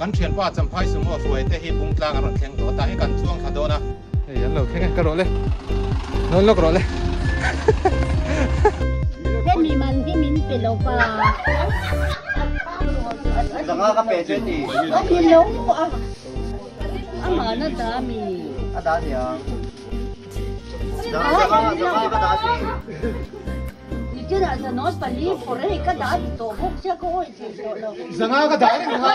Kan thianpa Champhai Sumo hruai te hi Bungtlang an rawn thleng tawh a, tah hi kan chuang thla dawn a. Hei an lo thleng e, ka rawh le, nawn lawk rawh le. Hemi man hi min pe lo pa. Zanga ka pe che ni. A ni lo a. Amah na da mi. A da nia. Zanga zanga ka da si. Zanga ka dah reng kha.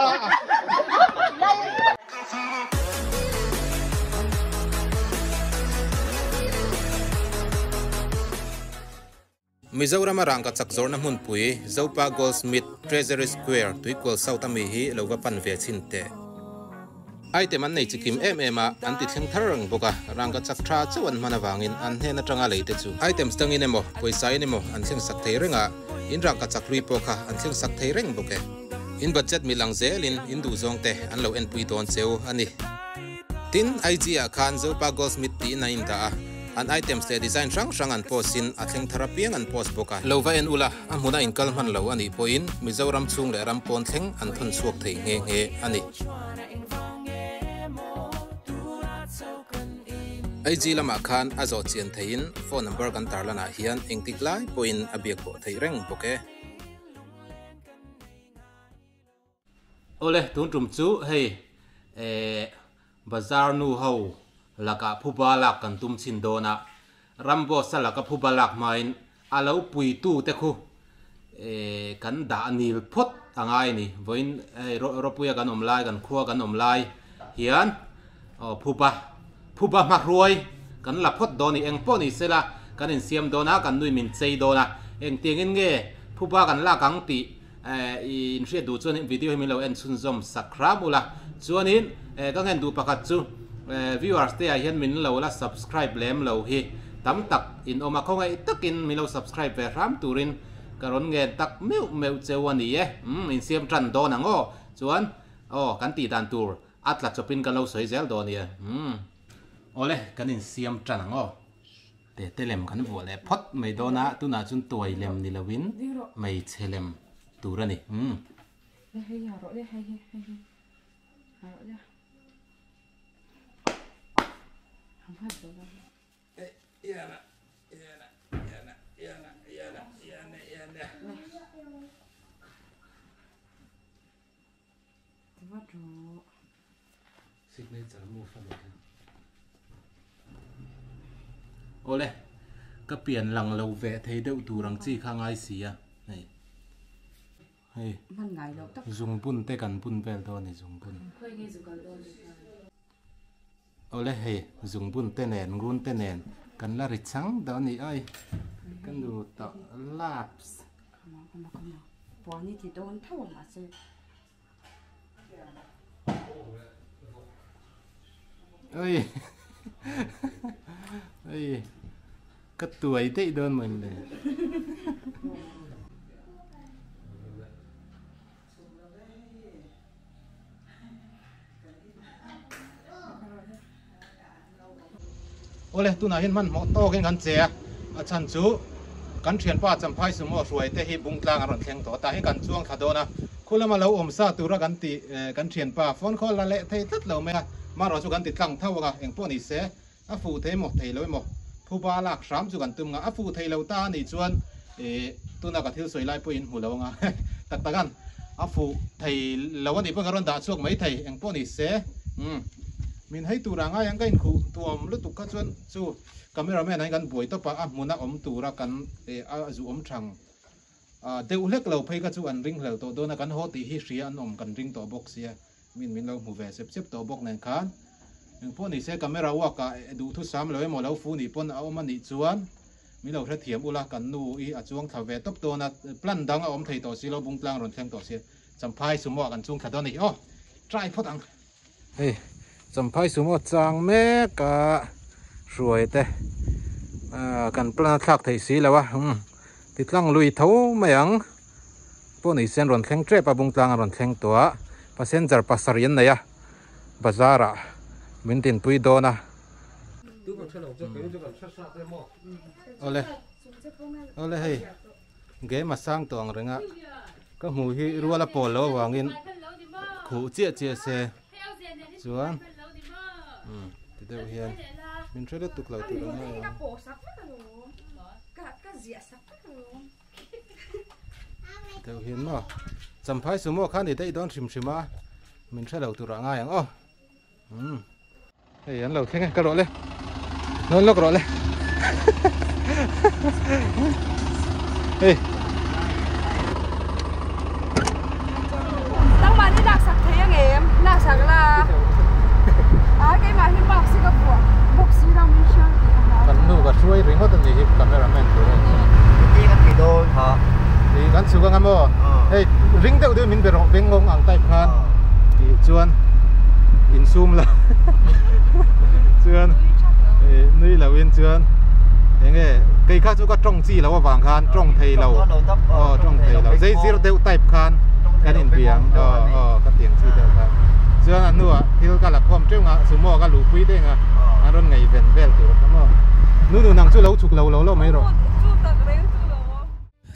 Mizorama rangka chak zawrhna hmunpui Zopa Goldsmith Treasury Square Tuikual South ami hi lo va pan ve chhin teh. Item an nei chikim em em a, an ti thleng thar reng bawk a, rangka chak tha chauh an hman avangin an hnen atanga lei te chu items dangin emaw, pawisa in emaw an thleng sak thei reng a, in rangka chak hlui pawh kha an thleng sak thei reng bawk e. In budget mil ang zelin in duhzawng te an lo enpui dawn cheu a ni. Tin, IG ah khan Zopa Goldsmith tiin a indah a, an items leh design hrang hrang an post in a thleng thar apiang an post bawk a. Lo va en ula, a hmuna inkal hman lo a nih pawhin Mizoram chhung leh ram pawn thleng an thawn chhuak thei nghe nghe a ni. IG lamah khan a zawh chian theihin phone number kan tarlanah hian engtik lai pawhin a biak pawh theih reng bawk e. Awle, tun tum chu hei eh bazar nu ho lakah phuba lak kan tum chhin dawn a, Ramboss a laka phuba lak hmain a lo puitu te khu eh kan dah nil phawt a ngai a ni. Vawiin hei Ropuia kan awm lai, kan khua kan awm lai hian aw phuba phuba hmahruai kan la phawt dawn a ni. Eng pawh ni sela kan insiam dawn a, kan nui min chei dawn a, engtiangin nge phuba kan lak ang tih I inhriat duh chuan video hi min lo en chhunzawm sak hram ula. Chuanin ka ngen duh pakhat chu viewers te ah hian min lo la subscribe lem lo hi tam tak in awm a, khawngaih takin min lo subscribe ve hram turin ka rawn ngen tak meuh meuh cheu a ni e. Umm insiam tan dawn ang aw. Chuan aw kan tih dan tur a tla chawpin kan lo sawi zel dawn nia. Umm awle kan insiam tan ang aw. Tete lem kan vuah leh phawt mai dawn a, tunah chuan tuai lem ni loin hmeichhe lem tur a ni. Umm. Signature move a nih kha. Awle, ka pian lang lo ve thei deuh tur ang chi kha ngai si a, hei. Hei, zungbun te kan bun vel dawn a ni zungbun. Awle hei, zungbun te nen, ngun te nen kan la ri chang dawn a ni ai. Ka nu tawh laps. Oi Oi Ka tuai daih dawn mawni le. Awle, tunah hian hmanhmawh tawkin kan che a, a chhan chu kan thianpa Champhai Sumo hruai te hi Bungtlang an rawn thleng tawh a, tah hi kan chuang thla dawn a, khu lama lo awm sa tura kan tih kan thianpa phone call la leh thei tlat lo mai a, marawh chu kan ti tlang tho ang a, engpawh ni se a fuh thei emaw thei lo emaw phuba lak hram chu kan tum ang a, a fuh thei lo ta a nih chuan tuna ka thil sawi lai pawhin hmu lo ang a, tak takan a fuh thei lo a nih pawhin ka rawn dah chhuak mai thei, engpawh ni se umm. Min hei tur ah ngai ang ka inkhuh tuam lutuk kha chuan chu camera man ah hian kan buai tawp a, a hmuna awm tura kan a zu awm thang deuh hlek lo phei kha chu an ring hlel tawh dawn a, kan haw tih hi hria an awm kan ring tawh bawk sia, min min lo hmu ve sep sep tawh bawk nen khan engpawh ni se camera work ah duhthusam lo emaw lo fu nih pawn a awm a nih chuan min lo hrethiam ula kan nu i a chuang thla ve tawp dawn a, plan dang a awm thei tawh si lo Bungtlang rawn thleng tawh sia Champhai sumo ah kan chung thla dawn a ni aw try phawt ang. Hei Champhai sumo chang mek a hruai te kan plan a thlak theih si lo a umm ti tlang lui tho mai ang pawh ni sen rawn thleng tep a bung tlang a rawn thleng tawh a passenger pasarih an nei a bazar ah min tinpui dawn a awle awle hei game a sang tawh ang reng a ka hmuh hi rual a pawl lo avangin. Khuh chiah chiah se chuan umm ti deuh hian min hre lutuk lo tur ang a deuh hian maw champhai sumo kha ni daih dawn hrim hrim a min hre lo tur a ngai ang aw umm hei an lo thleng e ka rawh le nawn lawk rawh le hei Nangmah ni laksak thei ang em? Laksak la. A keimah hi mask hi ka vuah bawk si lo min hriat tih a hlau. Kan nu ka hruai ringawt a ni hi cameraman tur a ni. Ti kan ti dawn ha. Ti kan chhuk anga maw? Hei ring deuh deuh min be rawh bengngawng ang type khan. Tih chuan insum la chuan nui lo in chuan enge kei kha chu ka tawng chi lo avang khan tawng thei lo aw tawng thei lo zei zir deuh type khan kan inbia ang aw aw ka tiang chi deuh khan chuan a hnuah thil ka la khawm teuh ang a sumo ka luhpui daih ang a an rawn ngaihven vel tur kha maw nu nu nang chu lo chhuk lo lo lo mai rawh.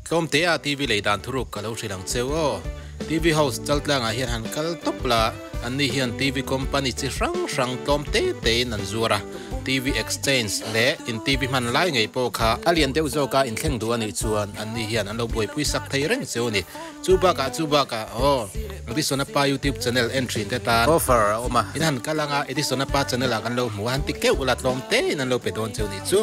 Tlawmtea TV lei dan thuruk ka lo hrilh ang cheu aw. TV house chaltlangah hian han kal tawp la, anni hian TV company chi hrang hrang tlawm te tein an zuar a. TV exchange leh in TV hman lai ngei pawh kha a lian deuh zawka inthleng duh a nih chuan anni hian an lo buaipui sak thei reng cheu a ni. Chu bakah chu bakah aw Edison-a pa YouTube channel en thin te tan offer a awm a, in han kal anga Edison-a pa channel ah kan lo hmu a, han ti keuh la tlawm tein an lo pe dawn cheu nih chu.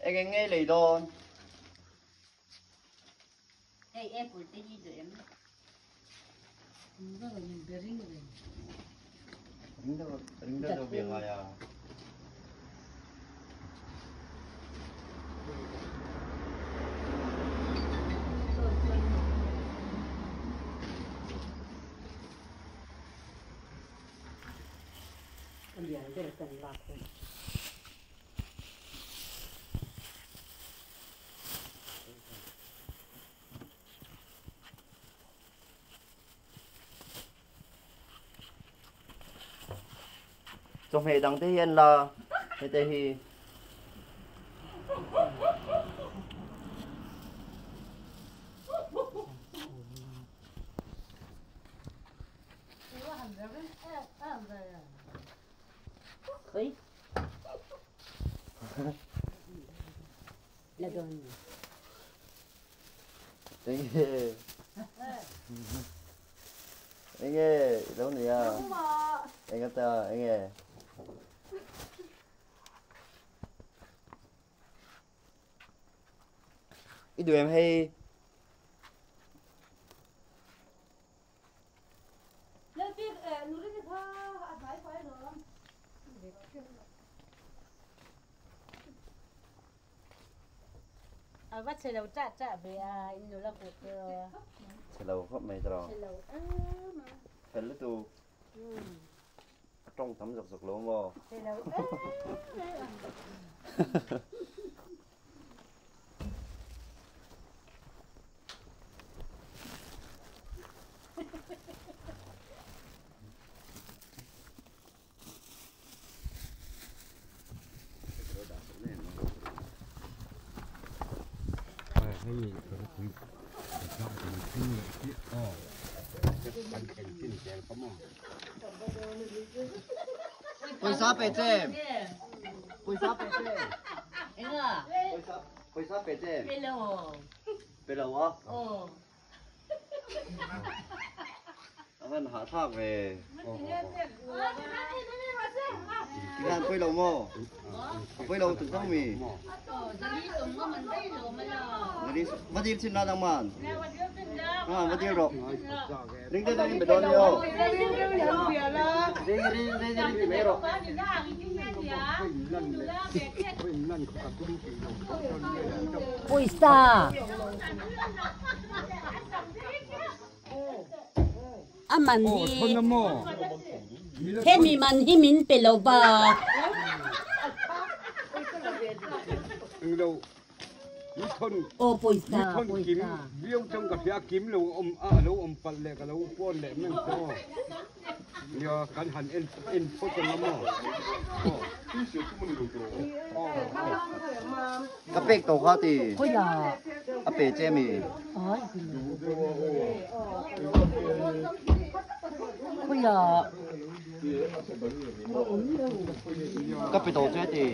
Eng eng nge lei dawn? Ring deuh deuh ve ngai a. Chawhmeh dang te hi an la hete hi. Enge Enge i lo nei a Eng ata enge I duh em hei A va chhe lo chah chah ve a, in nula kut te aw. Chhe lo khawp mai tawh. Chhe lo em a. Fel lutuk. A tawng tam zawk zawk lo maw? Chhe lo em a. Pawisa pe che Pawisa pe che Pawisa pe che Pe lo a A van hahthlak ve. Tikhan pui lo maw? A pui lo tuk zong mi. Va dil chin la nang man. Ha va dil rawh. Ring te dang in be dawn ni aw. Ring ring ring ring ti mai rawh. Pawisa. A man hi hemi man hi min pe lo va. Aw pawisa pawisa. Ka pek tawh kha ti. A pe che mi. Ka pe tawh che ti.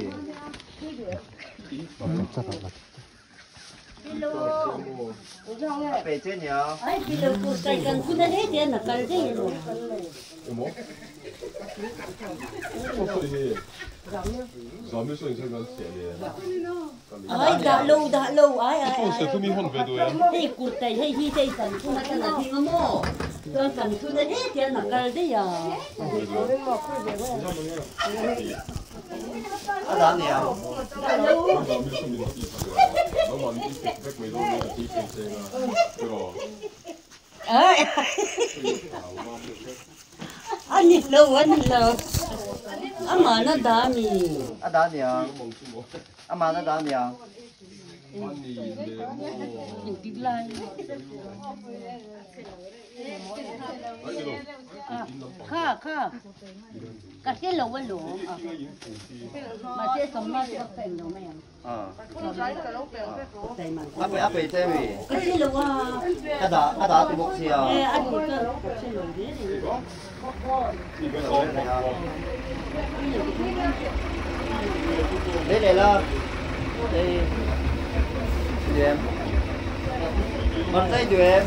A pe che nia. Ai dah lo dah lo ai ai ai hei kurtai hei hi hei kan thun a kan ding a maw chuan kan thun a he tian a kal daih a. A dah nia. Dah lo. Ai a ni lo a ni lo amah na dah mi. A dah nia. Amah na dah nia. Engtik lai. Kha kha. Ka hre lo a lawm a. Mahse sawmna chu ka peng lo mai ang. A pe a pe che mi. Ka hre lo a. Ka dah ka dah ti bawk sia. E a ni ka hre lo ve reng. Lei leh la. Lei. Duem. Martai duem.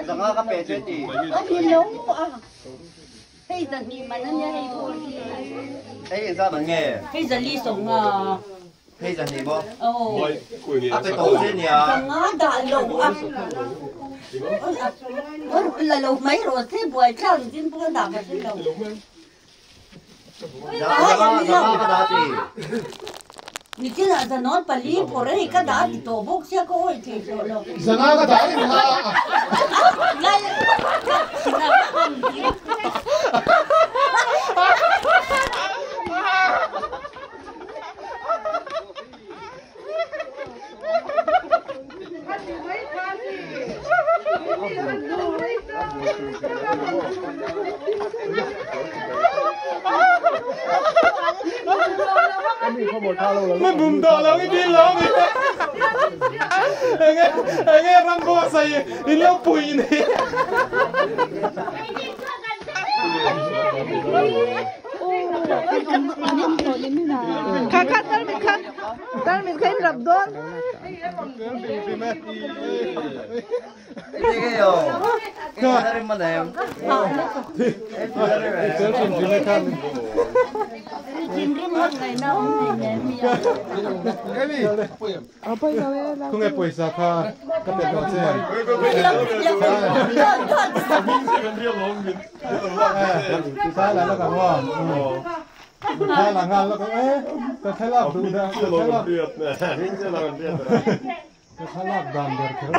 Zanga ka pe che ti. Hei zahnih man a nia hei pawh hi. Hei engzat man nge? Hei zali sawmnga. Hei zahnih maw? Aw. A pe tawh che nia. Zanga dah lo a. La lo mai rawh se buai tlang zin pawh a dah ka hre lo. Zanga zanga ka dah ti. Nikinah zanawn pali phawrh a hei ka dah ti tawh bawk sia ka awih thei tawh lo. Zanga ka dah em ha. Lai ka thinah ka ham ti. Min bum tawh lo i dil lo mi enge enge rambo sai in lo pui ni. Kha kha tal mit kha tal mit kha in rap dawn. Khung e pawisa kha ka pe tawh che. Thla la la ka thla la nghal la ka e ka thlalak duh dah ka thlalak ka thlalak dan ber kher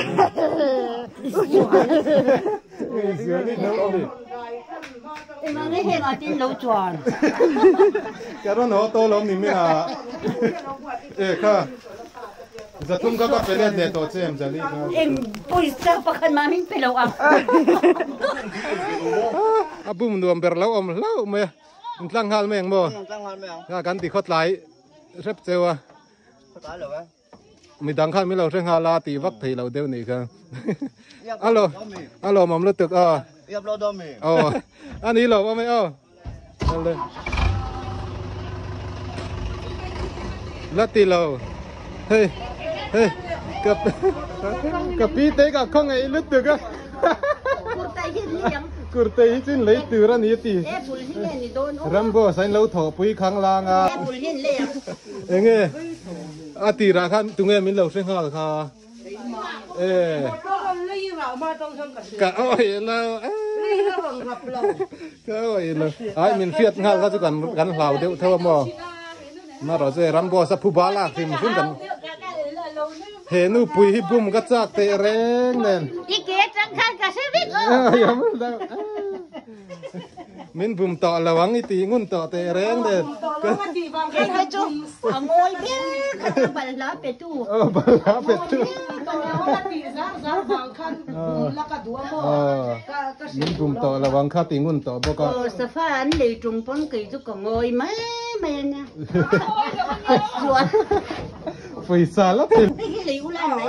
Engah heng ah tin lo chuan. Ka rawn haw tawh lo ni mai a. E kha zathum kha ka pe let leh tawh che em Jali kha. Eng pawisa pakhat mah min pe lo ang. A bum nuam ber lo awm hlauh mai a. In tlang nghal mai ang maw? Nga kan ti khawtlai hrep cheu a. Midang khan min lo hre nghal a tih vak thei lo deuh nih kha. Alo a lawmawm lutuk aw. Aw a ni lawmawm e aw. La ti lo. Hei hei ka ka pi te ka khawngaih lutuk a. Kurtai hi chu in lei tur a ni a ti. Rambo sain lo thawhpui khang lang a. Enge a tirah khan tunge min lo hre nghal kha. E. Ka awi lo. Ai min hriat nghal kha chu kan kan hlau deuh tho a maw. Marawh chu hei Ramboss a phuba lak hrim hrim kan he nu pui hi bum ka chak teh reng nen. I ke atang khan ka hre vek aw. Min bum tawh lo ang i tih ngun tawh teh reng nen. Hei te chu a ngawi ber kha chu balhla pe tu. Aw balhla pe tu. Min bum tawh lo ang kha tih ngun tawh bawk a. Aw safa an lei tung pawn kei chu ka ngawi mai mai a nia. Chuan. Pawisa la thei. Hei hi lei ula an nei.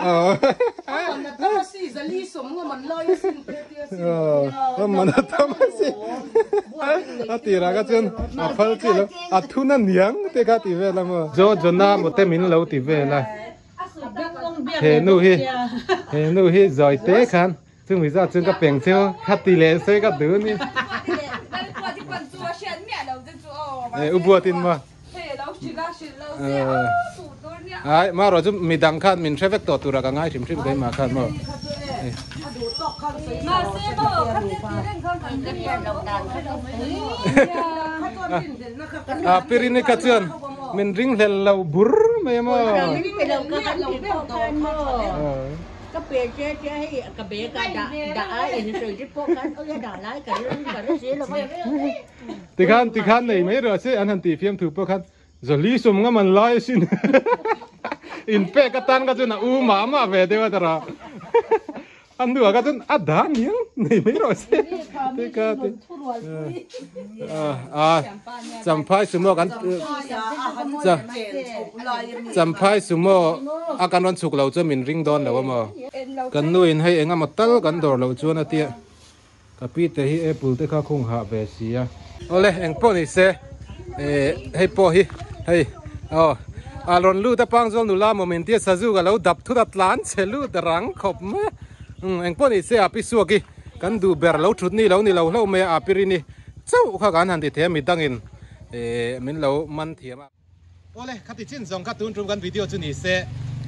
A tirah kha chuan a phal chi lo a thun a niang te kha ti vel a maw. Jo Jona maw te min lo ti vel a he nu hi he nu hi zawi te khan chumi zat chuan ka peng cheu kha ti leh se ka duh ni e u buatin maw. Ai marawh chu midang khan min hre vek tawh tura ka ngai hrim hrim keimah khan maw. A pirini kha chuan min ring hlel lo bur mai a maw. Ka pe che che hei ka bag ah dah dah a in sawi te pawh khan awi a dah lai ka ring ka hre si lo va. Tikhan tikhan nei mai rawh se an han tih fiam thu pawh khan Zali sum ngam an lai asin in pek atan kha chuan a u mah mah ve deuh a tara a hnuah kha chuan a dah niang nei mai rawh se tika ti a champhai sumo kan champhai sumo a kan rawn chhuk lo chuan min ring dawn lo a maw kan nu in hei engemaw tal kan dawr loh chuan a tia Ka pi te hi apple te kha khung hah ve si a. Awle eng pawh ni se eh hei pawh hi hei aw a rawn lut a pangzawl nula maw min tia sazu ka lo dap thut a tlan chhe lut rang khawp mai a umm eng pawh ni se a pi suak hi kan duh ber lo thut ni lo ni lo hlauh mai a a pi rini chauh kha kan han ti thei a midangin eh min lo man thiam a. Awle, khati chin zawng kha tun tum kan video chu ni se,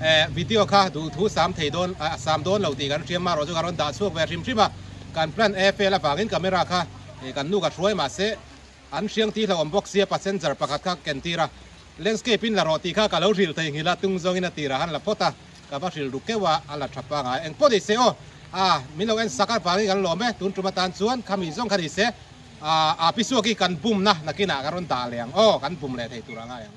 eh video kha duh thu sam thei dawn a sam dawn lo tih kan hriam marawh chu ka rawn dah chhuak ve hrim hrim a, kan plan e fail avangin camera kha eh kan nu ka hruai mahse an hriang tih hlauhawm bawk sia passenger pakhat kha ken tir a, landscape in la rawh tih kha ka lo hrilh thei nghilh a tung zawngin a tirah han la phawt a, ka va hrilh ru keuh a, a la tha pangai engpawh ni se aw, ah min lo en sak avangin kan lawm e tun tum atan chuan khami zawng kha ni se. A pi suak hi kan bumna nakinah ka rawn dah leh ang aw, kan bum leh thei tur a ngai ang.